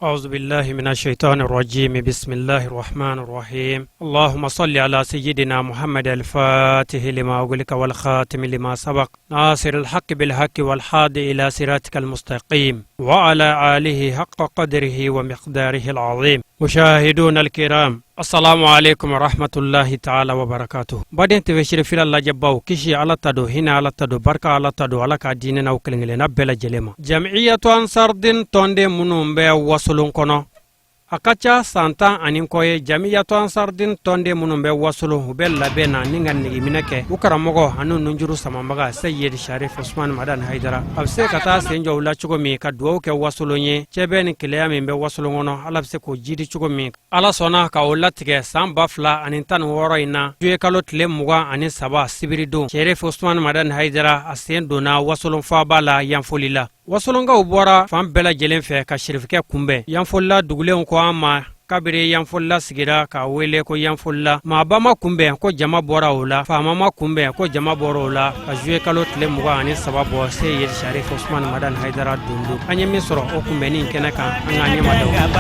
أعوذ بالله من الشيطان الرجيم بسم الله الرحمن الرحيم اللهم صل على سيدنا محمد الفاتح لما أغلق والخاتم لما سبق ناصر الحق بالحق والحادي إلى صراطك المستقيم وعلى آله حق قدره ومقداره العظيم مشاهدون الكرام Assalamu alaikum warahmatullahi ta'ala wa barakatuh. Baden TV Sirifila lajɛbaw kisi Ala ta don hinɛ Ala ta don barika Ala ta don Ala k'a di ne n'aw kelen kelenna bɛɛ lajɛlen ma. Jamiyatu Ansardin tɔnden minnu bɛ wasolon kɔnɔ a ka ca san tan ani kɔ ye Jamiyatu Ansardin tɔnden minnu bɛ wasolon u bɛ labɛn na ni ka negeminɛ kɛ u karamɔgɔ ani nunjuru samabaga Seyid Sharif Usman Madani Haidara a bɛ se ka taa sen jɔ u la cogo min ka dugawu kɛ wasolon ye cɛbɛn ni kelenya min bɛ wasolon kɔnɔ Ala bɛ se k'o jidi cogo min Ala sɔnna ka o latigɛ san 2016 in na juye kalo tile 23 sibiridon Sherif Usman Madani Haidara a sen donna wasolon faaba la Yanfolila wasolonkaw bɔra fan bɛɛ lajɛlen fɛ ka sirifikɛ kunbɛn Yanfolila dugulenw ko an ma kabiri Yanfolila sigira k'a wele ko Yanfolila maaba ma kunbɛn ko jama bɔra o la faama ma kunbɛn ko jama bɔra o la ka juye kalo tile 23 bɔ Seyid Sharif Usman Madani Haidara don don an ye min sɔrɔ o kunbɛnni kɛnɛ kan an k'an ɲɛma da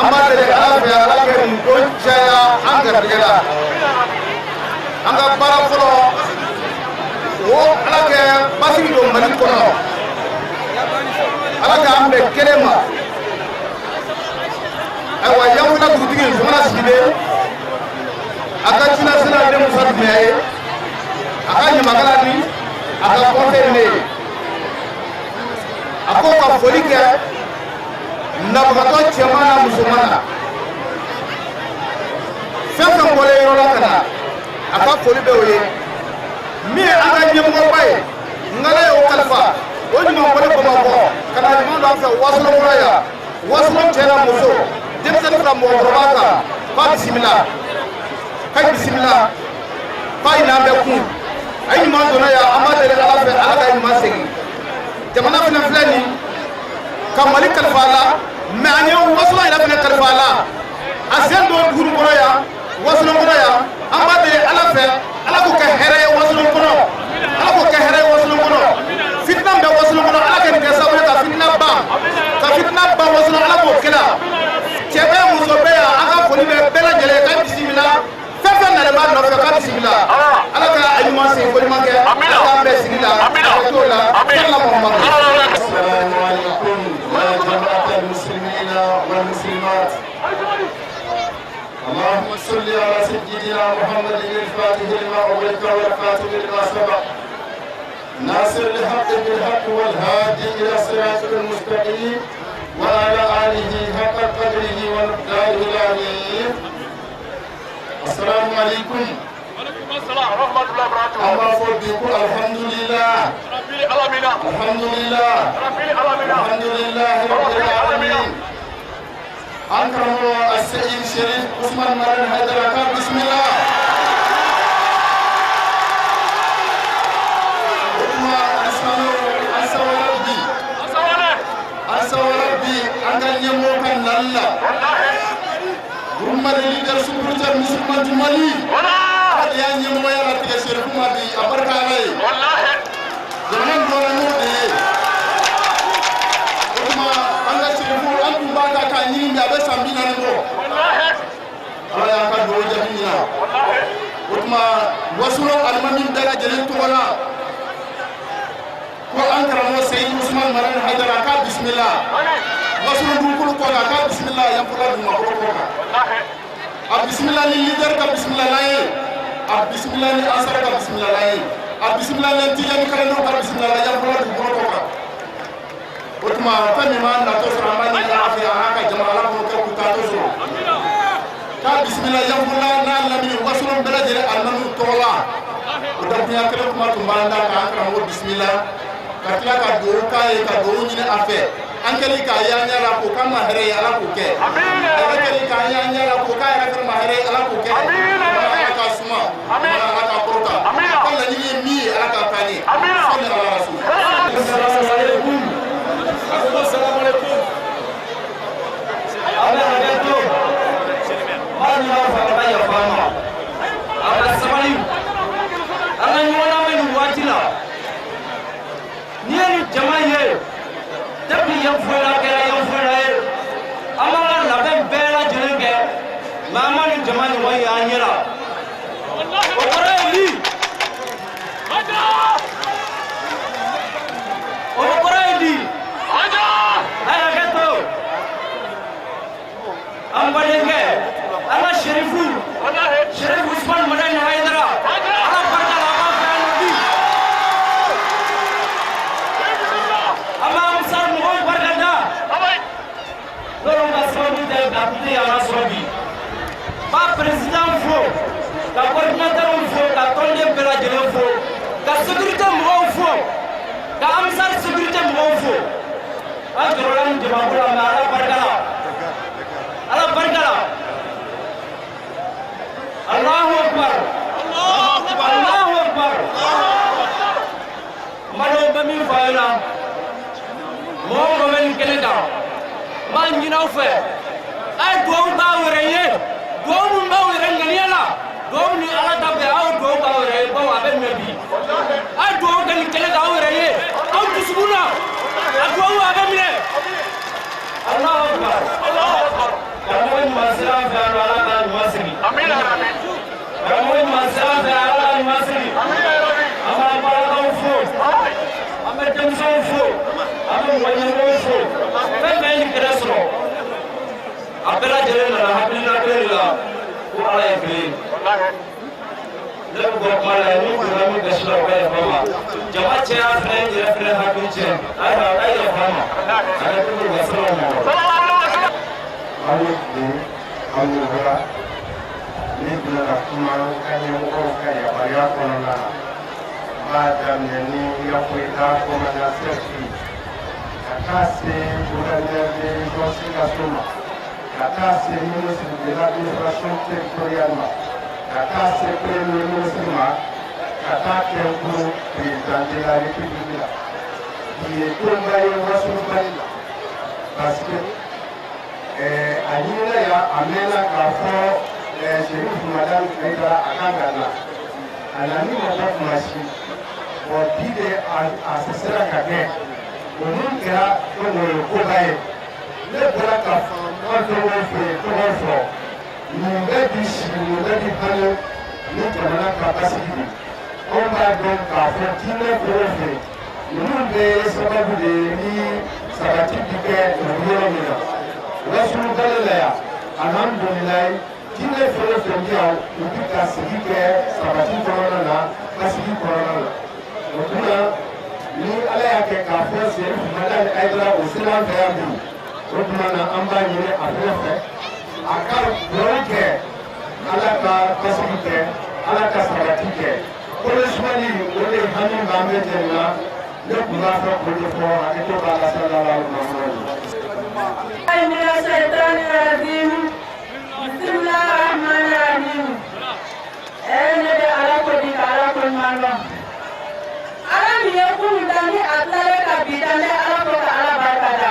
An b'a deli Ala fɛ Ala ka nin don caya an garijɛgɛ la an ka baara fɔlɔ o Ala kɛ basigi don Mali kɔnɔ Ala k'an bɛn kelen ma ayiwa Yanfolila dugutigi Zumana Sidibe a ka cilasela ne Musa Dunbiya ye a ka ɲamakala ni a ka conseil ne ye. A ko ka foli kɛ nabagatɔ cɛman n'a musoman na, fɛn fɛn bɔra yɔrɔ la ka na, a ka foli bɛ o ye. Min ye an ka ɲɛmɔgɔba ye, ŋala y'o kalifa, o ɲuman bɔlen Bamakɔ ka na ɲuman don an fɛ Wasolon kɔnɔ yan. Wasolon cɛ n'a muso, denmisɛnnin fara mɔgɔkɔrɔba kan, k'a bisimila, k'a bisimila, k'a ɲin'an bɛɛ kun. A ye ɲuman donna yan, an b'a deli Ala fɛ, Ala ka ɲuman segin. Jamana fana filɛ nin ka Mali kalifa a la, mais an ye Wasolon yɛrɛ fana kalifa a la. A sen don dugu kɔnɔ yan, Wasolon kɔnɔ yan, an b'a deli Ala fɛ, Ala k'o kɛ hɛrɛ ye Wasolon kɔnɔ, Ala k'o kɛ hɛrɛ ye Wasolon kɔnɔ. Fitina bɛ Wasolon kɔnɔ, Ala ka nin kɛ sababu ye ka fitina ban, ka fitina ban Wasolon, Ala k'o kɛla. Cɛ bɛ, muso bɛ yan, an ka foli bɛ bɛɛ lajɛlen ye, k'a bisimila. Fɛn fɛn nalen b'a nɔfɛ, k'a bisimila. Ala ka a ɲuman segin ko ɲuman kɛ, Ala k'an bɛɛ sigi la, a t'o la sala Muhamadu. السلام عليكم يا جماعة المسلمين والمسلمات. اللهم صل على سيدنا محمد الفاتح لما أغلق والخاتم لما سبق، ناصر الحق بالحق والهادي إلى صراطك المستقيم، وعلى آله حق قدره ومقداره العظيم. السلام عليكم. An b'a fɔ bi ko alhamdulillah, alhamdulillah, alhamdulillah rabbil alamin. An karamɔgɔ Aseyid Sherif Usman Madani Haidara, ka bisimila. O tuma alisilamɛw, an sawara bi, an sawara bi an ka ɲɛmɔgɔ ka nali la. Groupement de leaders spirituels musulmans du Mali, ala de y'a ɲɛmɔgɔya latigɛ Serifu ma bi, a barika Ala ye. Jamana in dɔnna n'o de ye. O tuma an ka Serifu, an tun b'a kan k'a ɲini bi, a bɛ san 40 bɔ. Ala y'an ka dugawu jaabi ɲina. O tuma Wasolon alimami bɛɛ lajɛlen tɔgɔ la, ko an karamɔgɔ Seyidu Usman Madani Hayidara, k'a bisimila Wasolon dugukolo kɔ kan, k'a bisimila Yanfolila dugumakolo kɔ kan. A bisimila ni leader ka bisimilalan ye, a bisimila ni ansar ka bisimilalan ye, a bisimila ni tijani kalandenw ka bisimilalan Yanfolila dugukolo kɔ kan. O tuma fɛn min b'an natɔ sɔrɔ, an b'a ɲini Ala fɛ, a n'a ka jama, Ala k'o kɛ k'u taatɔ sɔrɔ. K'a bisimila Yanfolila n'a lamini, Wasolon bɛɛ lajɛlen alimamiw tɔgɔ la. O dakurunya kelen kuma tun b'an da k'an karamɔgɔ bisimila, ka tila ka dugawu k'a ye, ka dugawu ɲini a fɛ. An kɛlen k'a y'an ɲɛ la k'o k'an ma hɛrɛ ye, Ala k'o kɛ. A yɛrɛ kɛlen k'an y'an ɲɛ la k'o k'a yɛrɛ fana ma hɛrɛ ye, Ala k'o kɛ. Ala k'a suma, Ala k'a kɔrɔta, a ka laɲini ye min ye, Ala k'a taa ɲɛ. Sɔli ala rasul. Assalamu alaikum. Assalamu alaikum. Aw bɛ hakɛ to. N b'a ɲini aw fɛ, aw ka yafa an ma. A ka sabali. An ka ɲɔgɔn lamɛn nin waati la. N'i ye nin jama ye, depuis Yanfolila kɛra Yanfolila ye, an b'an ka labɛn bɛɛ lajɛlen kɛ, mais an ma nin jama ɲɔgɔn ye an ɲɛ la. O kɔrɔ ye di? O kɔrɔ ye di? A ye hakɛ to. An badenkɛ, an ka Serifu, Serifu Usman Madani Hayidara, Ala barika la, an b'a fɛ yan nɔ bi. An b'an sa mɔgɔw barika da. N'olu ka sababu tɛ, a tun tɛ yan sɔrɔ bi. N b'a président fo, ka coordinateur fo, ka tɔnden bɛɛ lajɛlen fo, ka sécurité mɔgɔw fo, ka Ansar sécurité mɔgɔw fo. An jɔrɔla nin jamako la, mais Ala barika la, Ala barika la. Allahu akbar, Allahu akbar. N badenw, bɛ min fɔ aw ɲɛna, mɔgɔ o mɔgɔ bɛ nin kɛnɛ kan, n b'a ɲini aw fɛ, a ye dugawu k'aw yɛrɛ ye, dugawu min b'aw yɛrɛ ŋaniya la, dugawu ni Ala ta bɛn, aw ye dugawu k'aw yɛrɛ ye, bawo a bɛ minɛ bi. A ye dugawu kɛ nin kɛnɛ kan aw yɛrɛ ye, aw dusukun na, a dugawu a bɛ minɛ. Allahu akbar. Karamɔgɔ ɲuman sera an fɛ yan nɔ, Ala k'a ɲuman segin. Karamɔgɔ ɲuman sera an fɛ yan, Ala k'a ɲuman segin. An b'an balakaw fo, an bɛ denmisɛnw fo, an bɛ mɔgɔ ɲɛnamaw fo. Fɛn fɛn ye nin kɛnɛ sɔrɔ, a bɛɛ lajɛlen nana hakilina kelen de la ko Ala ye kelen ye. Ne bɛ bɔ kuma la ni donna min gasi la, o bɛ yafa ma. Jama cɛya fɛnɛ, n yɛrɛ fɛnɛ hakili cɛ. Ayiwa, a ye yafa. ma ala ko wa sallam aw ni aw ni wula ne bɛna ka kuma ka ɲɛmɔgɔw ka yamaruya kɔnɔna na n b'a daminɛ ni Yanfolila commandant cercle ka taa se gouverneur de région Sikaso ma, ka taa se ministre de l'administration territoriale ma, ka taa se premier ministre ma, ka taa kɛ président de la république la. Bi ye donba ye Wasolon la, parce que a ɲinina yan a mɛnna k'a fɔ Cherif Madani Haïdara a kan ka na, a nani ma bɔ kuma si. Bon, bi de a sera ka kɛ o mun kɛra, donc o ye koba ye. Ne bɔra ka faama fɛn o fɛn tɔgɔ fɔ, nin bɛɛ bi si, nin bɛɛ bi hami ni jamana ka basigi de. Anw b'a dɔn k'a fɔ diinɛ fɛn o fɛn, ninnu bɛɛ ye sababu de ye ni sabati bi kɛ yɔrɔ min na. Wasolon la yan, alhamdulilayi, diinɛ fɛn o fɛn bi yan, u bi ka sigi kɛ sabati kɔnɔna na, basigi kɔnɔna na. O tuma ni Ala y'a kɛ k'a fɔ Cherif Madani Haïdara o sera an fɛ yan bi, o tuma na an b'a ɲini a fɛnɛ fɛ a ka dugawu kɛ, Ala ka basigi kɛ, Ala ka sabati kɛ. Kɔlɔsibali o de hami b'an bɛɛ jɛlen na. Ne tun b'a fɛ k'o de fɔ, hakɛto b'a la, sallallahu alaihi wa. من الشيطان الرجيم بسم الله الرحمن الرحيم. Ne bɛ Ala ko di ka Ala ko ɲuman dɔn. Ala min ye kunun da ni a tilalen ka bi da, ne Ala ko ka Ala barika da.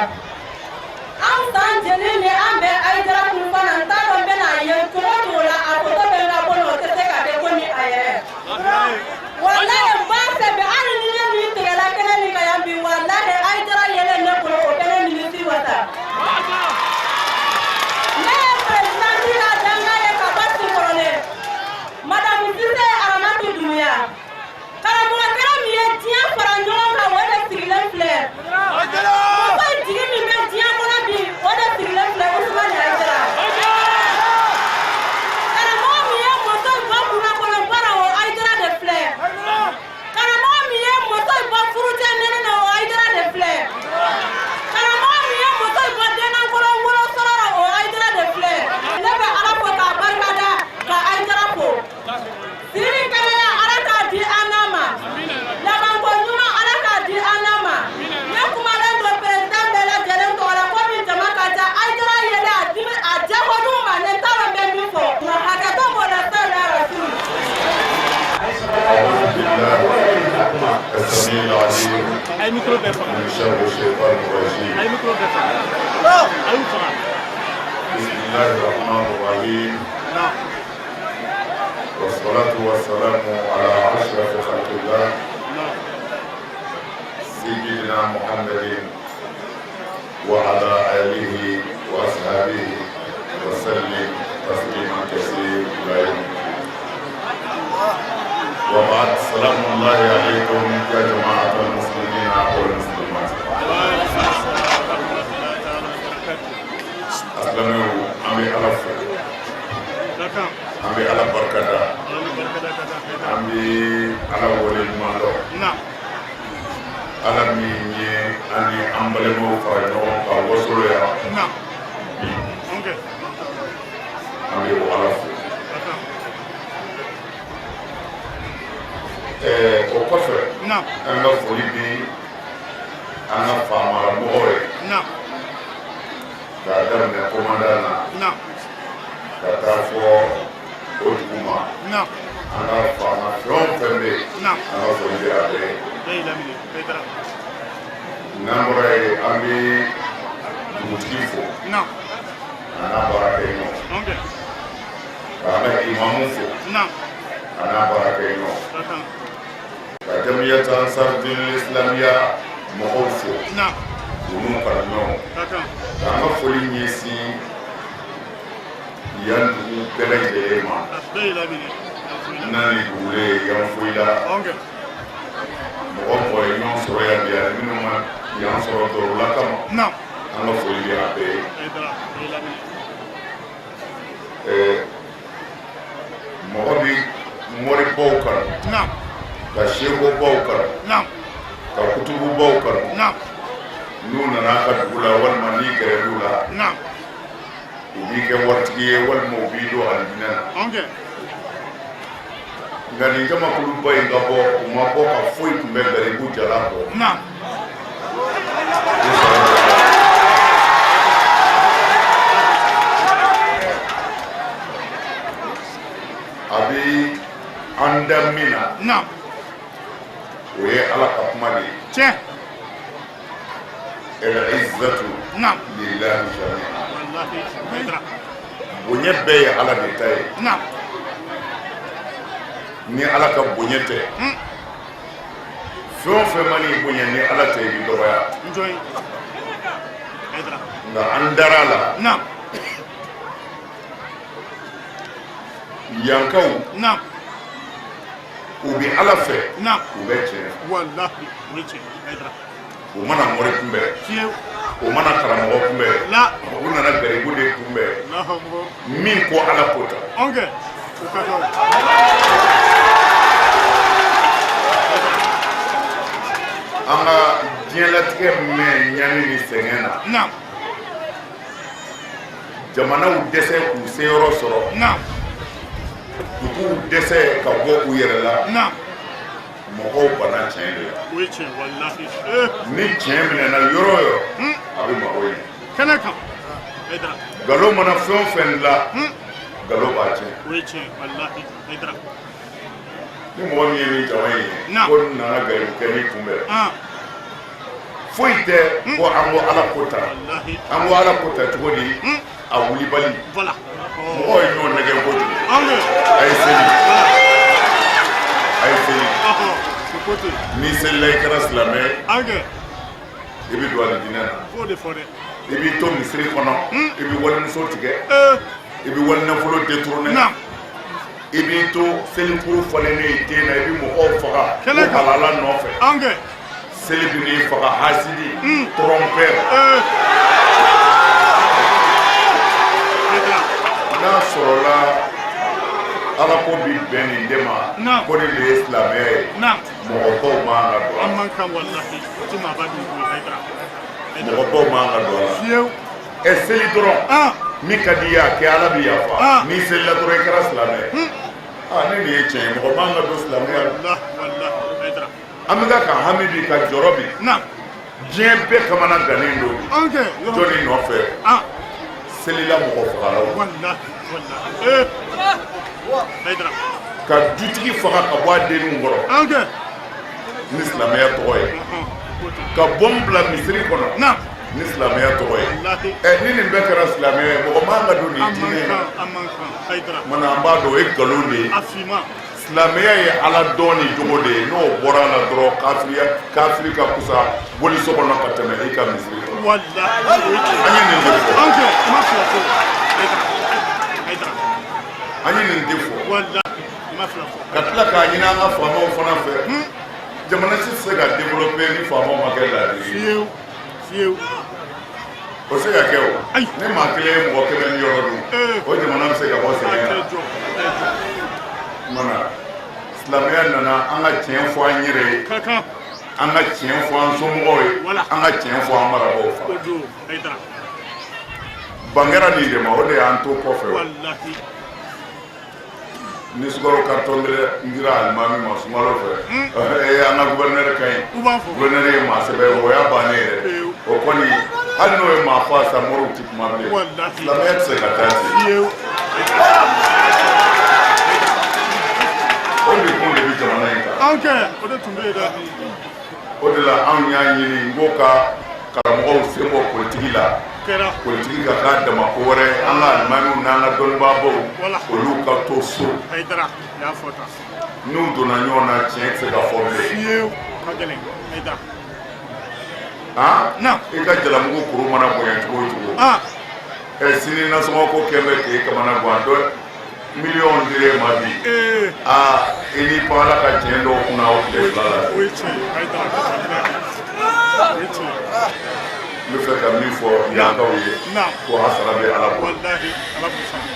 An san jeni ni an bɛ Haïdara kun fana, n t'a dɔn n bɛna ye cogo o cogo la, a photo bɛ n ka bolo, o tɛ se ka kɛ ko ni a yɛrɛ. Walayi, n b'a fɛ bi, hali ni ne min tigɛla kɛnɛ min kan yan bi, walayi, Haïdara yelen ne bolo, o bɛ ne nimisi wasa. Ne ye présidente ka danga ye ka bɔ Sikɔrɔni, madame Sise Aramatu Dumuya. Karamɔgɔkɛla min ye diɲɛ fara ɲɔgɔn kan, o de sigilen filɛ. Muso jigi min bɛ diɲɛ kɔnɔ bi, o de sigilen filɛ, Usumani Hayidara. Karamɔgɔ min ye muso bɔ kunna kɔnɔ baara, o Hayidara de filɛ. Karamɔgɔ min ye muso bɔ furucɛ nɛnɛ na, o Hayidara de filɛ. Karamɔgɔ min ye muso bɔ dennankolo wolo sɔrɔ la, o Hayidara de filɛ. Ne bɛ Ala fo k'a barikada ka Hayidara fo. Siri kɛnɛya, Ala k'a di an n'a ma. Labanko ɲuman, Ala k'a di an n'a ma. Ne kumalen don président bɛɛ lajɛlen tɔgɔ la, komi jama ka ca. Hayidara yɛlɛ a dimi a diya kojugu ma, ne t'a dɔn n bɛ min fɔ, nka hakɛto b'o la, sa rasul. أعوذ بالله السميع العليم من شر الشيطان الرجيم. بسم الله الرحمن الرحيم، والصلاة والسلام على أشرف خلق الله سيدنا محمد وعلى آله وأصحابه وسلم تسليما كثيرا إلى يوم الدين. وبعد، سلام الله عليكم يا جماعة المسلمين والمسلمات. Asilamɛw, an bɛ Ala fo, an bɛ Ala barikada, an bɛ Ala wale ɲuman dɔn. Ala min ye an ni an balimaw fara ɲɔgɔn kan Wasolo yan bi, an bɛ o Ala fo. O kɔfɛ, an ka foli bi an ka faamalamɔgɔw ye, k'a daminɛ commandant na ka taa fɔ o dugu ma. An ka faama fɛn o fɛn bɛ yen, an ka foli bɛ a bɛɛ ye. N'an bɔra yen, an bɛ dugutigi fo a n'a baarakɛɲɔgɔn, k'an ka imamu fo a n'a baarakɛɲɔgɔn, ka jamiyatu ansar din islamiya mɔgɔw fo u n'u kalanɲɔgɔnw, k'an ka foli ɲɛsin yan dugu bɛɛ lajɛlen ma. N'a ni dugulen Yanfolila, mɔgɔ mɔgɔ ye ɲɔgɔn sɔrɔ yan bi, ani minnu ma yan sɔrɔ dɔrɔla kama, an ka foli bɛ a bɛɛ ye. Mɔgɔ bi moribaw kanu, ka sekobaw kanu, ka kutububaw kanu. N'u nana a ka dugu la walima n'i gɛrɛl'u la, u b'i kɛ waritigi ye walima u b'i don alijinɛ na. Nka nin jamakuluba in ka bɔ, u ma bɔ ka foyi kunbɛn garibu jala kɔ. A bɛ an da min na, o ye Ala ka kuma de ye. Tiɲɛ. Al-izzatu lillahi jami'a. Wallahi. Haidara. Bonya bɛɛ ye Ala de ta ye. Ni Ala ka bonya tɛ, fɛn o fɛn man'i bonya ni Ala tɛ, i bɛ dɔgɔya. N jɔ ye. Haidara. Nka an dara a la. Yankaw, u bɛ Ala fɛ, u bɛ tiɲɛ fɛ. Wallahi. O ye tiɲɛ. Haidara. U ma na mori kunbɛn. Fiyewu. U ma na karamɔgɔ kunbɛn. La. U nana garibu de kunbɛn. Allahu akbar. Min ko Ala ko tan. Anw kɛ. O ka kɛ o. An ka diɲɛlatigɛ mɛn ɲani ni sɛgɛn na. Jamanaw dɛsɛ k'u seyɔrɔ sɔrɔ. Duguw dɛsɛ ka bɔ u yɛrɛ la. Mɔgɔw banna tiɲɛ de la. O ye tiɲɛ walahi. Ni tiɲɛ minɛna yɔrɔ o yɔrɔ, a bɛ mago ɲɛ. Kɛnɛ kan. Haidara. Nkalon mana fɛn o fɛn la, nkalon b'a tiɲɛ. O ye tiɲɛ walahi. Haidara. Ni mɔgɔ min ye nin jama in ye, ko n nana garibukɛnin kunbɛn. Foyi tɛ ko an ko Ala ko tan. Walahi. An ko Ala ko tan cogo di? A wulibali. Voilà. Mɔgɔw ye ɲɔgɔn nɛgɛn kojugu. Anw kɛ. A ye seli. A ye seli. Ɔhɔ. O ko ten. N'i selila, i kɛra silamɛ ye. Anw kɛ. I bɛ don alijinɛ na. F'o de fɔ dɛ. I b'i to misiri kɔnɔ, i bɛ walimuso tigɛ, i bɛ walinafolo détourner. I b'i to selikuru falennen ye den na, i bɛ mɔgɔw faga Kɛnɛ o kan. halala nɔfɛ. Anw kɛ. Seli bɛ n'i faga, hasidi, trompeur. Haidara. N'a sɔrɔla Ala ko bi bɛn nin de ma, ko nin de ye silamɛya ye, mɔgɔbaw man ka don a An la. man kan walahi. O ti maaba dun ko ye Haidara. Mɔgɔbaw man ka don a la. Fiyewu. Ɛ, seli dɔrɔn, min ka di i ye a kɛ, Ala bɛ yafa. N'i selila dɔrɔn, i kɛra silamɛ ye. Aa, ni nin ye tiɲɛ ye, mɔgɔ man ka don silamɛya la. Walahi walahi Haidara. An bɛ ka hami bi, ka jɔrɔ bi. Diɲɛ bɛɛ kamana gannen don bi. Anw kɛ. Jɔnni nɔfɛ? Selila mɔgɔ fagalaw. Walahi walahi. Haidara. Ka dutigi faga ka bɔ a denninw kɔrɔ. Anw kɛ. Ni silamɛya tɔgɔ ye. Ka bɔn bila misiri kɔnɔ. Ni silamɛya tɔgɔ ye. Ɛ, ni nin bɛɛ kɛra silamɛya ye, mɔgɔ man ka don nin An diinɛ man in na. kan, an man kan Haidara. Mana an b'a dɔn o ye nkalon de ye. A finman. Silamɛya ye Ala dɔn ni jogo de ye. N'o bɔra a la dɔrɔn, kafiriya, kafiri ka kusa boliso kɔnɔ ka tɛmɛ i ka misiri kɔnɔ. Walahi. O ye tiɲɛ. An ye nin de fɔ. Anw kɛ. I ma fila fɔ. Haidara. Haidara. An ye nin de fɔ. Walahi. I ma fila fɔ. Ka tila k'a ɲini an ka faamaw fana fɛ. Jamana si tɛ se ka développer ni faamaw ma kɛ laadiri ye. Fiyewu. Fiyewu. O se ka kɛ o. Ni maa kelen ye mɔgɔ 100 ni yɔrɔ dun, o jamana bɛ se ka bɔ A sɛgɛn tɛ na. jɔ. A tɛ jɔ. Mana silamɛya nana an ka tiɲɛ fɔ an yɛrɛ ye. Ka kan. An ka tiɲɛ fɔ an somɔgɔw ye. Voilà. An ka tiɲɛ fɔ an marabaaw fana. O don Haidara. Ban kɛra nin de ma, o de y'an to kɔfɛ o. Walahi. Ni sukaro carton kelen dira alimami ma sunkalo fɛ, ee, an ka gouverneur ka ɲi. U b'a fɔ. Gouverneur ye maa sɛbɛ ye, o y'a bannen yɛrɛ. O kɔni, hali n'o ye maa faa sa, moriw ti kuma bilen. Walahi. Silamɛya tɛ se ka taa ten. Fiyewu. O de kun de bɛ jamana in kan. Anw kɛ. O de tun bɛ yen dɛ. O de la anw y'a ɲini n ko ka karamɔgɔw sen bɔ politiki la. Kɛra. Politiki ka k'a dama ko wɛrɛ ye. An ka alimamiw n'an ka dɔnnibaabaw, Voilà. olu ka to so. Haidara. I y'a fɔ tan. N'u donna ɲɔgɔn na, tiɲɛ tɛ se ka fɔ bilen. Fiyewu. Ka gɛlɛn. Haidara. Han, i ka jalamugu kuru mana bonya cogo o cogo, ɛ, sini nasɔngɔ ko kɛn bɛ k'e kamana gan, dɔ miliyɔn dir'e ma bi, aa, i n'i pan Ala ka tiɲɛ dɔw kunna o tile fila la. O ye tiɲɛ ye Haidara. O ye tiɲɛ ye. N bɛ fɛ ka min fɔ yankaw ye, ko a sara bɛ Ala bolo. Walahi Ala b'u sara.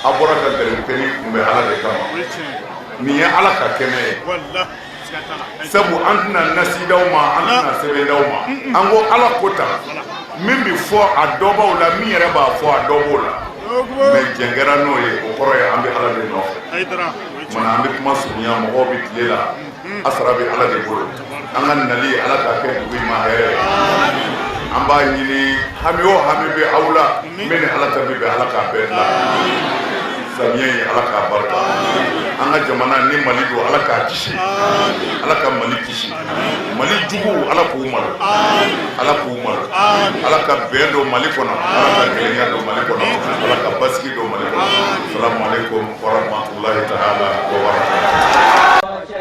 A bɔra ka garibukɛnin kunbɛn Ala de kama. O ye tiɲɛ ye. Nin ye Ala ka kɛnɛ ye. Walahi. Sabu an tɛna nasi d'aw ma, an tɛna sɛbɛn d'aw ma. An ko Ala ko tan, min bɛ fɔ a dɔ b'aw la, min yɛrɛ b'a fɔ a dɔ b'o la. Mais jɛn kɛra n'o ye, o kɔrɔ ye an bɛ Ala de nɔfɛ. Kumana an bɛ kuma surunya, mɔgɔw bɛ tile la, a sara bɛ Ala de bolo. An ka nali, Ala k'a kɛ dugu in ma hɛrɛ ye. An b'a ɲini, hami o hami bɛ aw la, min ni Ala ta bɛ bɛn, Ala k'a bɛɛ dilan. Samiya ye, Ala k'a barika. An ka jamana ni Mali don, Ala k'a kisi, Ala ka Mali kisi. Mali jugu, Ala k'u malo, Ala k'u malo. Ala ka bɛn don Mali kɔnɔ, Ala ka kelenya don Mali kɔnɔ, Ala ka basigi don Mali kɔnɔ. Salamu aleykum wa rahmatulahi ta'ala wa barakatuh.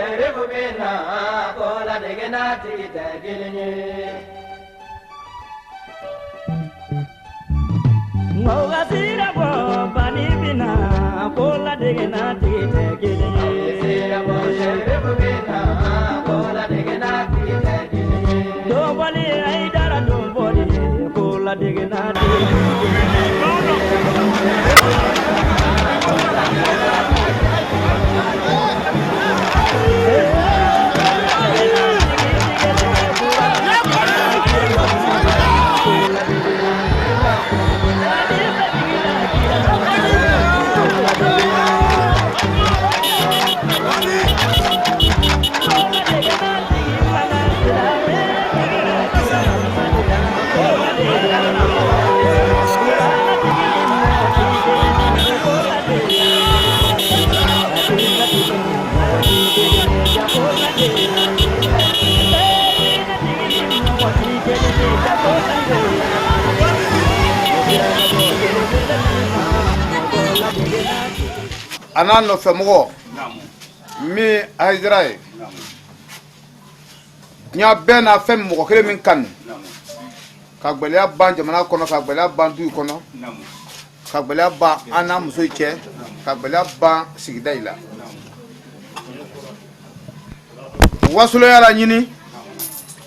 A n'a nɔfɛmɔgɔ min Hayidara ye, diɲɛ bɛɛ n'a fɛn mɔgɔ kelen min kanu ka gɛlɛya ban jamana kɔnɔ, ka gɛlɛya ban du kɔnɔ, ka gɛlɛya ban an n'a muso cɛ, ka gɛlɛya ban sigida in la. Wasolon la ɲini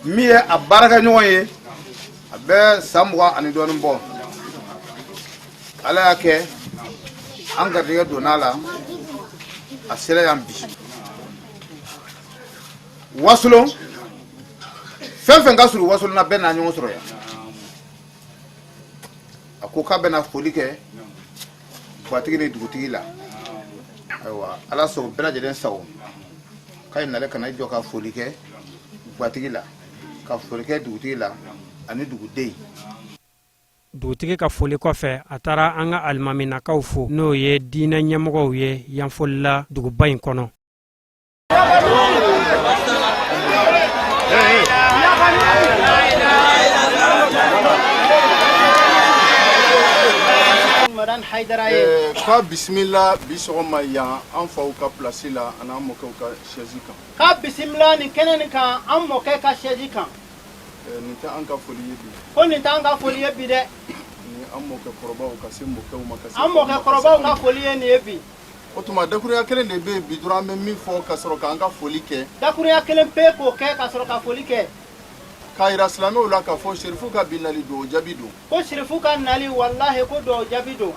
min ye a baarakɛɲɔgɔn ye, a bɛ san 20 ani dɔɔnin bɔ. Ala y'a kɛ an garijɛgɛ donna a la, a sera yan bi. Wasolon fɛn fɛn ka surun Wasolon na, bɛɛ n'a ɲɔgɔn sɔrɔ yan. A ko k'a bɛna foli kɛ gatigi ni dugutigi la. Ayiwa, Ala sago, bɛɛ lajɛlen sago, k'a ye nale ka na i jɔ ka foli kɛ gatigi la, ka foli kɛ dugutigi la ani duguden. Dugutigi ka foli kɔfɛ, a taara an ka alimaminakaw fo, n'o ye diinɛ ɲɛmɔgɔw ye Yanfolila duguba in kɔnɔ. K'a bisimila bi sɔgɔma yan an faw ka pilasi la, ani an mɔkɛw ka sɛzi kan. K'a bisimila nin kɛnɛ nin kan, an mɔkɛ ka sɛzi kan. Nin tɛ an ka foli ye bi. Ko nin t'an ka foli ye bi dɛ. Ni an mɔkɛ kɔrɔbaw ka se mɔkɛw ma, ka se an mɔkɛ kɔrɔbaw ka foli ye nin ye bi. O tuma dakurunya kelen de bɛ yen bi dɔrɔn, an bɛ min fɔ ka sɔrɔ k'an ka foli kɛ. Dakurunya kelen pe k'o kɛ ka sɔrɔ ka foli kɛ. K'a yira silamɛw la k'a fɔ Serifu ka bi nali dugawu jaabi don. Ko Serifu ka nali, walahi, ko dugawu jaabi don.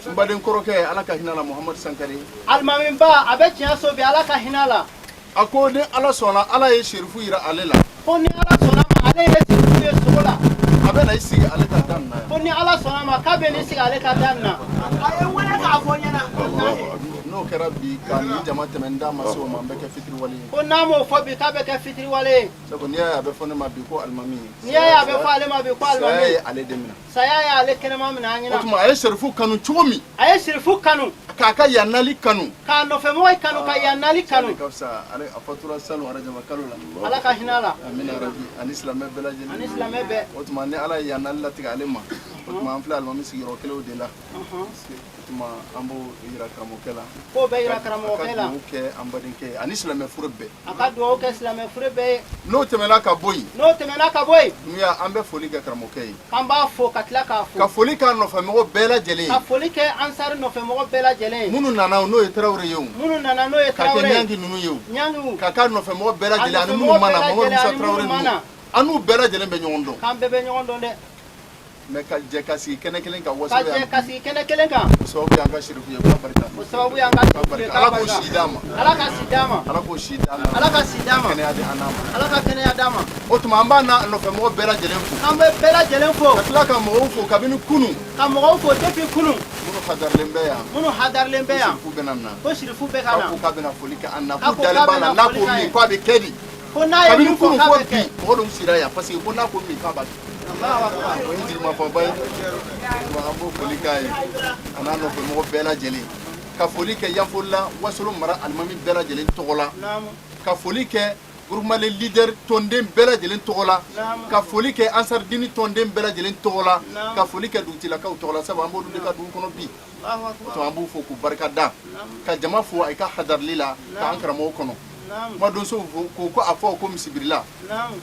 N baden kɔrɔkɛ, Ala ka hinɛ la, Muhamadu Sankare. Alimamiba, a bɛ tiɲɛ so bi, Ala ka hinɛ la. A ko ni Ala sɔnna, Ala ye Serifu yira ale la. Ko ni Ala sɔnna ma, ale ye Serifu ye sogo la. A bɛ na i sigi ale ka da nin na yan. Ko ni Ala sɔnna ma, k'a bɛ n'i sigi ale ka da nin na. A ye wele k'a fɔ ɲɛna. N'o kɛra bi ka nin jama tɛmɛ, n da ma se o ma, n bɛ kɛ fitiriwale ye. Ko n'a m'o fɔ bi, k'a bɛ kɛ fitiriwale ye. Sabu n'i y'a ye a bɛ fɔ ne ma bi ko alimami. N'i y'a ye a bɛ fɔ ale ma bi ko alimami. Saya ye ale de minɛ. Saya y'ale kɛnɛma minɛ an ɲɛna. O tuma a ye Serifu kanu cogo min. A ye Serifu kanu. K'a ka yan nali kanu. K'a nɔfɛmɔgɔ kanu, ka yan nali kanu. Ka fisa ale, a fatura salon arajaba kalo la. Ala ka hinɛ a la. Amina rabi, ani silamɛ bɛɛ lajɛlen. Ani silamɛ bɛɛ. O tuma ni Ala ye yan nali latigɛ ale ma, o tuma an filɛ alimami sigiyɔrɔ kelenw de la. O tuma an b'o yira karamɔgɔkɛ la. K'o bɛ yira karamɔgɔkɛ la. A ka dugawu kɛ an badenkɛ ye ani silamɛ furu bɛɛ. A ka dugawu kɛ silamɛ furu bɛɛ ye. N'o tɛmɛna ka bɔ yen. N'o tɛmɛna ka bɔ yen. Numuya, an bɛ foli kɛ karamɔgɔkɛ ye. K'an b'a fo ka tila k'a fo. Ka foli k'a nɔfɛmɔgɔ bɛɛ lajɛlen ye. Ka foli kɛ Ansari nɔfɛmɔgɔ bɛɛ lajɛlen ye. Minnu nana n'o ye Tarawele ye o. Minnu nana n'o ye Tarawele ye. Ka kɛ Ɲangi ninnu ye o. Ɲangiw. Ka k'a nɔfɛmɔgɔ bɛɛ lajɛlen ani minnu ma na, Mamadu Musa Tarawele ninnu. An n'u bɛɛ lajɛlen bɛ ɲɔgɔn dɔn. K'an bɛɛ bɛ ɲɔgɔn dɔn dɛ. Mais ka jɛ ka sigi kɛnɛ kelen kan Ka Wasolo jɛ yan ka sigi kɛnɛ kelen kan. O sababu y'an ka Serifu ye, k'a barika. O sababu y'an ka Serifu ye, k'a Ala k'o barika. si d'a ma. Ala ka si d'a ma. Ala k'o si d'a ma. Ala ka si d'a ma. Kɛnɛya di an n'a ma. Ala ka kɛnɛya d'a ma. O tuma an b'a n'a nɔfɛmɔgɔ bɛɛ lajɛlen fo. An bɛ bɛɛ lajɛlen fo. Ka tila ka mɔgɔw fo kabini kunun. Ka mɔgɔw fo depuis kunun. Minnu hadarilen bɛ yan. Minnu hadarilen bɛ yan. Ko Serifu bɛna na. Ko Serifu bɛ ka na. K'a ko k'a bɛna foli kɛ an na. K'a K'u ko dalen k'a b'a la bɛna n'a foli ko k'an ye. min k'a bɛ kɛ di. Ko n'a ye Kabini min fɔ kunun k'a fo bɛ bi kɛ. mɔgɔ dɔw sira yan parce que ko n'a ko min k'a b'a kɛ. Allahu akbar. O ye jigimafaba ye. Wa an b'o foli k'a ye a n'a nɔfɛmɔgɔ bɛɛ lajɛlen. Ka foli kɛ Yanfolila Wasolo mara alimami bɛɛ lajɛlen tɔgɔ la. Naamu. Ka foli kɛ groupement les leaders tɔnden bɛɛ lajɛlen tɔgɔ la. Naamu. Ka foli kɛ Ansardini tɔnden bɛɛ lajɛlen tɔgɔ la. Naamu. Ka foli kɛ dugutigilakaw tɔgɔ la, sabu an b'olu de ka dugu kɔnɔ bi. Allahu O akbar. tuma an b'u fo k'u barika da. Ka jama fo a ka hadarili la k'an karamɔgɔw kɔnɔ. Naamu. Kumadonsow fo ko ko a fɔ ko misibirila. Naamu.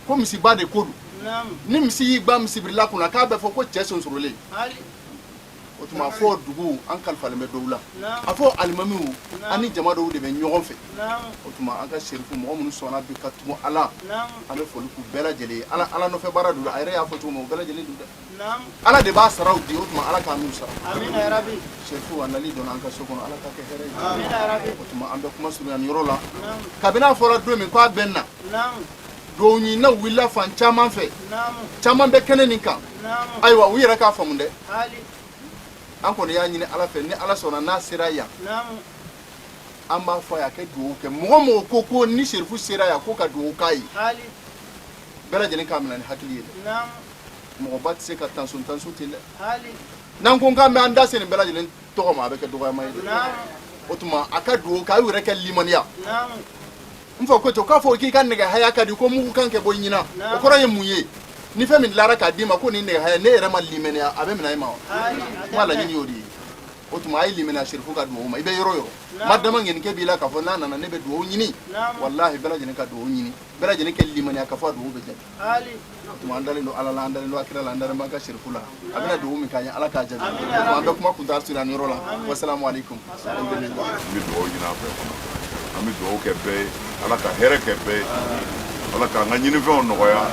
Ko misiba de ko don. Naamu. Ni misi y'i gba misibirila kunna k'a bɛ fɔ ko cɛ sonsorolen. Hali. O tuma a fɔ dugu an kalifalen bɛ dɔw la. Naamu. A fɔ alimamiw an ni jama dɔw de bɛ ɲɔgɔn fɛ. Naamu. O tuma an ka serifu mɔgɔ minnu sɔnna bi ka tugu Ala. Naamu. An bɛ foli k'u bɛɛ lajɛlen ye. Ala Ala nɔfɛ baara don, a yɛrɛ y'a fɔ cogo min, o bɛɛ lajɛlen don dɛ. Naamu. Ala de b'a saraw di, o tuma Ala k'an n'u sara. Amina ya Rabbi. Serifu a nali donna an ka so kɔnɔ, Ala k'a kɛ hɛrɛ ye. Amina ya Rabbi. O tuma an bɛ kuma surunya nin yɔrɔ la. Naamu. Kabini a fɔra don min k'a bɛ na. Naamu. Duwawu ɲininaw wulila fan caman fɛ. Naamu. Caman bɛ kɛnɛ nin kan. Naamu. Ayiwa u yɛrɛ k'a faamu dɛ. Hali. An kɔni y'a ɲini Ala fɛ ni Ala sɔnna n'a sera yan. Naamu. An b'a fɔ a ye a kɛ duwawu kɛ mɔgɔ mɔgɔ ko ko ni serifu sera yan ko ka duwawu k'a ye. Hali. Bɛɛ lajɛlen k'a minɛ ni hakili ye dɛ. Naamu. Mɔgɔba tɛ se ka tanso tanso ten dɛ. Hali. N'an ko k'an bɛ an da se nin bɛɛ lajɛlen tɔgɔ ma, a bɛ kɛ dɔgɔyama ye dɛ. Naamu. O tuma a ka duwawu kɛ, a y'u yɛrɛ kɛ limaniya. Naamu. N fa ko ten k'a fɔ k'i ka nɛgɛ haya ka di ko mugu kan kɛ bɔ i ɲina. O kɔrɔ ye mun ye? Ni fɛn min dilara k'a d'i ma ko nin nɛgɛ haya ne yɛrɛ ma limaniya, a bɛ minɛ e ma wa? Hali. Kuma laɲini y'o de ye. O tuma a ye limaniya serifu ka duwawu ma, i bɛ yɔrɔ o yɔrɔ. Ma dama ŋɛnikɛ b'i la k'a fɔ n'a nana ne bɛ duwawu ɲini. Naamu. Walahi bɛɛ lajɛlen ka duwawu ɲini. Bɛɛ lajɛlen kɛ limaniya k'a fɔ a duwawu bɛ jaabi. Hali. O tuma an dalen don Ala la, an dalen don a kira la, an dalen b'an ka serifu la. A bɛna duwawu min k'an ye, Ala k'a jaabi. O tuma an bɛ kuma kuntaala surunya nin yɔrɔ la. Wasalamu aleykum. Alhamdulilayi. An bɛ dugawu ɲini a fɛ fana. An bɛ dugawu kɛ bɛɛ ye. Ala ka hɛrɛ kɛ bɛɛ ye. Ala k'an ka ɲinifɛnw nɔgɔya.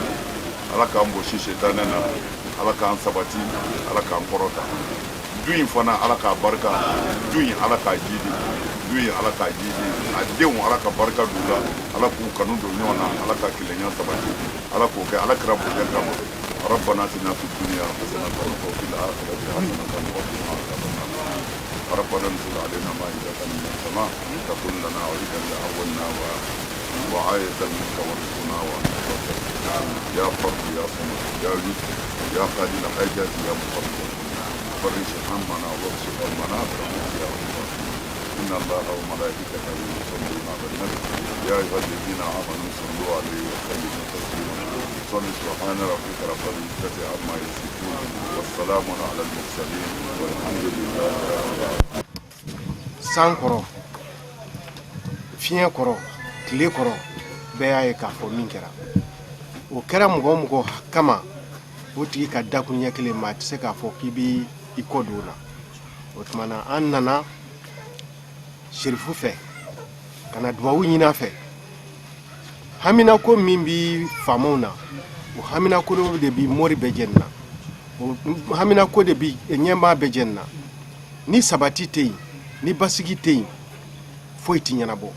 Ala k'an gosi sitanɛ na. Ala k'an sabati. Ala k'an kɔrɔta. Du in fana Ala k'a barika. Du in Ala k'a jidi. Du in Ala k'a jidi. A denw Ala ka barika d'u la. Ala k'u kanu don ɲɔgɔn na. Ala ka kelenya sabati. Ala k'o kɛ Ala kira bonya kama. ربنا اتنا في الدنيا حسنة وفي الآخرة حسنة وقنا عذاب النار. ربنا انزل علينا مائدة من السماء تكن لنا عيدا لأولنا وآية منك وارزقنا وأنت خير. يا فرد يا صمد يا يسر يا قاضي الحاجات يا مفرج فرج همنا واكشف همنا برحمتك يا رب. إن الله وملائكته يصلون على النبي يا أيها الذين آمنوا صلوا عليه وسلموا تسليما. صل سبحان ربك رب العزة عما يصفون والسلام على المرسلين والحمد لله رب العالمين. San kɔrɔ, fiɲɛ kɔrɔ, tile kɔrɔ, bɛɛ y'a ye k'a fɔ min kɛra, o kɛra mɔgɔ o mɔgɔ kama, o tigi ka dakun ɲɛ kelen, maa tɛ se k'a fɔ k'i b'i i kɔ don o la. O tuma na an nana serifu fɛ ka na duwawu ɲini a fɛ. Haminako min bi faamaw na, o haminako de bi mori bɛɛ jɛni na, o haminako de bi ɲɛmaa bɛɛ jɛni na. Ni sabati tɛ yen, ni basigi tɛ yen, foyi tɛ ɲɛnabɔ.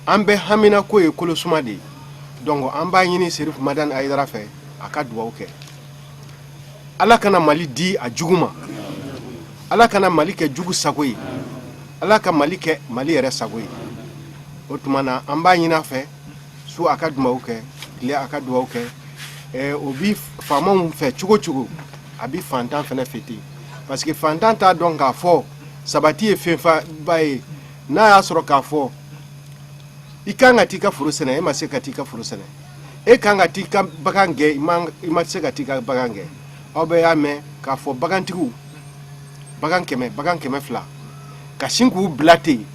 An bɛ haminako ye kolosuma de ye. Donc an b'a ɲini Serifu Madani Ayidara fɛ a ka duwawu kɛ. Ala kana Mali di a jugu ma. Ala kana Mali kɛ jugu sago ye. Ala ka Mali kɛ Mali yɛrɛ sago ye. O tuma na an b'a ɲini a fɛ, su a ka duwawu kɛ, tile a ka duwawu kɛ. O bi faamaw fɛ cogo cogo, a bi fantan fɛnɛ fɛ ten, parce que fantan t'a dɔn k'a fɔ sabati ye fɛnba ye. N'a y'a sɔrɔ k'a fɔ i kan ka t'i ka foro sɛnɛ, e ma se ka t'i ka foro sɛnɛ, e kan ka t'i ka bagan gɛn, i ma se ka t'i ka bagan gɛn. Aw bɛɛ y'a mɛn k'a fɔ bagantigiw bagan 100, bagan 200, ka sin k'u bila ten,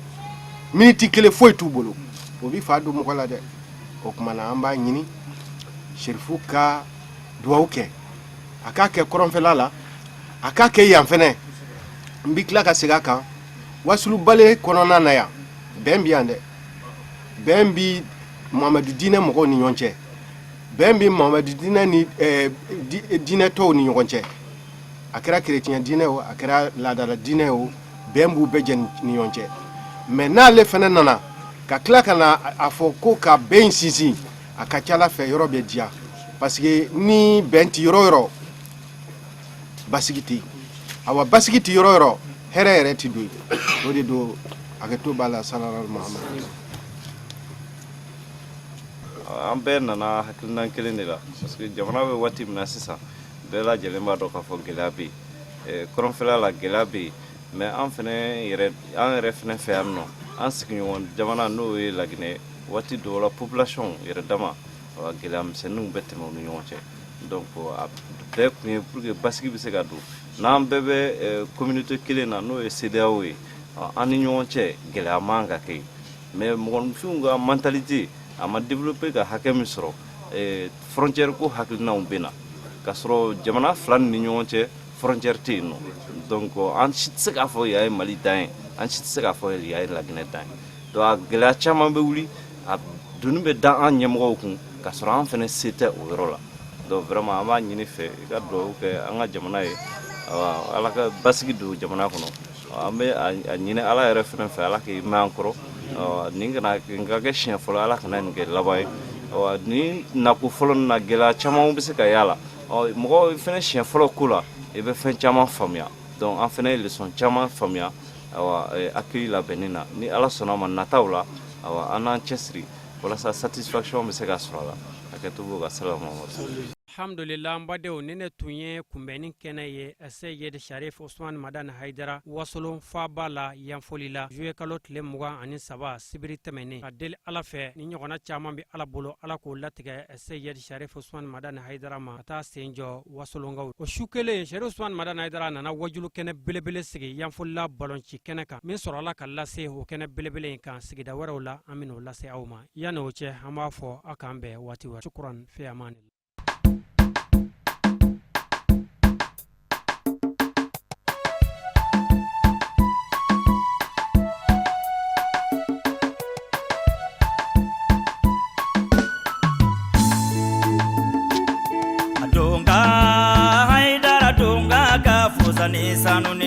miniti kelen foyi t'u bolo, o bi fa don mɔgɔ la dɛ. O tuma na an b'a ɲini serifu ka duwawu kɛ, a k'a kɛ kɔrɔnfɛla la, a k'a kɛ yan fɛnɛ. N bi tila ka segin a kan. Wasulubale kɔnɔna na yan, bɛn bi yan dɛ, bɛn bi Muhamadu diinɛ mɔgɔw ni ɲɔgɔn cɛ. Bɛn bɛ Mamadi diinɛ ni diinɛ tɔw ni ɲɔgɔn cɛ. A kɛra kerecɛn diinɛ o, a kɛra laadala diinɛ o, bɛn b'u bɛɛ jɛ ni ɲɔgɔn cɛ. Mais n'ale fana nana ka tila ka na a fɔ ko ka bɛn in sinsin, a ka ca ala fɛ yɔrɔ bɛ diya, parce que ni bɛn tɛ yɔrɔ yɔrɔ, basigi tɛ yen. Awa, basigi tɛ yɔrɔ yɔrɔ, hɛrɛ yɛrɛ tɛ don yen. O de don, hakɛto b'a la. Salala Muhamadu. An bɛɛ nana hakilina kelen de la, parce que jamana bɛ waati min na sisan, bɛɛ lajɛlen b'a dɔn k'a fɔ gɛlɛya bɛ yen kɔrɔnfɛla la, gɛlɛya bɛ yen. Mais an fɛnɛ yɛrɛ, an yɛrɛ fɛnɛ fɛ yan nɔ, an sigiɲɔgɔn jamana, n'o ye Laginɛ, waati dɔw la population yɛrɛ dama, gɛlɛya misɛnninw bɛ tɛmɛ u ni ɲɔgɔn cɛ. Donc a bɛɛ kun ye pour que basigi bɛ se ka don n'an bɛɛ bɛ communauté kelen na, n'o ye CEDEAO ye. An ni ɲɔgɔn cɛ, gɛlɛya man ka kɛ yen. Mais mɔgɔninfinw ka mentalité a ma développé ka hakɛ min sɔrɔ, frontière ko hakilinaw bɛ na, k'a sɔrɔ jamana fila ni ɲɔgɔn cɛ frontière tɛ yen nɔ. Donc an si tɛ se k'a fɔ yan ye Mali dan ye, an si tɛ se k'a fɔ yan ye Laginɛ dan ye. Donc a gɛlɛya caman bɛ wuli, a doni bɛ da an ɲɛmɔgɔw kun, k'a sɔrɔ an fana se tɛ o yɔrɔ la. Donc vraiment, an b'a ɲini fɛ i ka dugawu kɛ an ka jamana ye, Ala ka basigi don jamana kɔnɔ. An bɛ a ɲini Ala yɛrɛ fana fɛ, Ala k'i mɛn an kɔrɔ. Nin kana nin ka kɛ siɲɛ fɔlɔ, Ala kana nin kɛ laban ye. Nin nako fɔlɔ nin na, gɛlɛya caman bɛ se ka y'a la. Mɔgɔ fana, siɲɛ fɔlɔ ko la, i bɛ fɛn caman faamuya. Donc an fana ye leçon caman faamuya, awa, accueil labɛnni na. Ni Ala sɔnna ma, nataw la, awa, an n'an cɛsiri walasa satisfaction bɛ se ka sɔrɔ a la. Hakɛto b'o ka salamu. Alhamdulillah, n badenw, ni ne tun ye kunbɛnni kɛnɛ ye Seyid Sharif Usman Madani Haidara Wasolon faaba la, Yanfoli la, juillet kalo tile 23, sibiri tɛmɛnen. Ka deli Ala fɛ, ni ɲɔgɔnna caman bɛ Ala bolo, Ala k'o latigɛ Seyid Sharif Usman Madani Haidara ma ka taa sen jɔ Wasolonkaw. O su kelen, Sharif Usman Madani Haidara nana wajulu kɛnɛ belebele sigi Yanfolila balonci kɛnɛ kan. Min sɔrɔla ka lase o kɛnɛ belebele in kan sigida wɛrɛw la, an bɛn'o lase aw ma. Yanni o cɛ, an b'a fɔ aw k'an bɛn waati wɛrɛ. Shukran, fi amani. Donga Haidara, donga ka fusa ni sanu.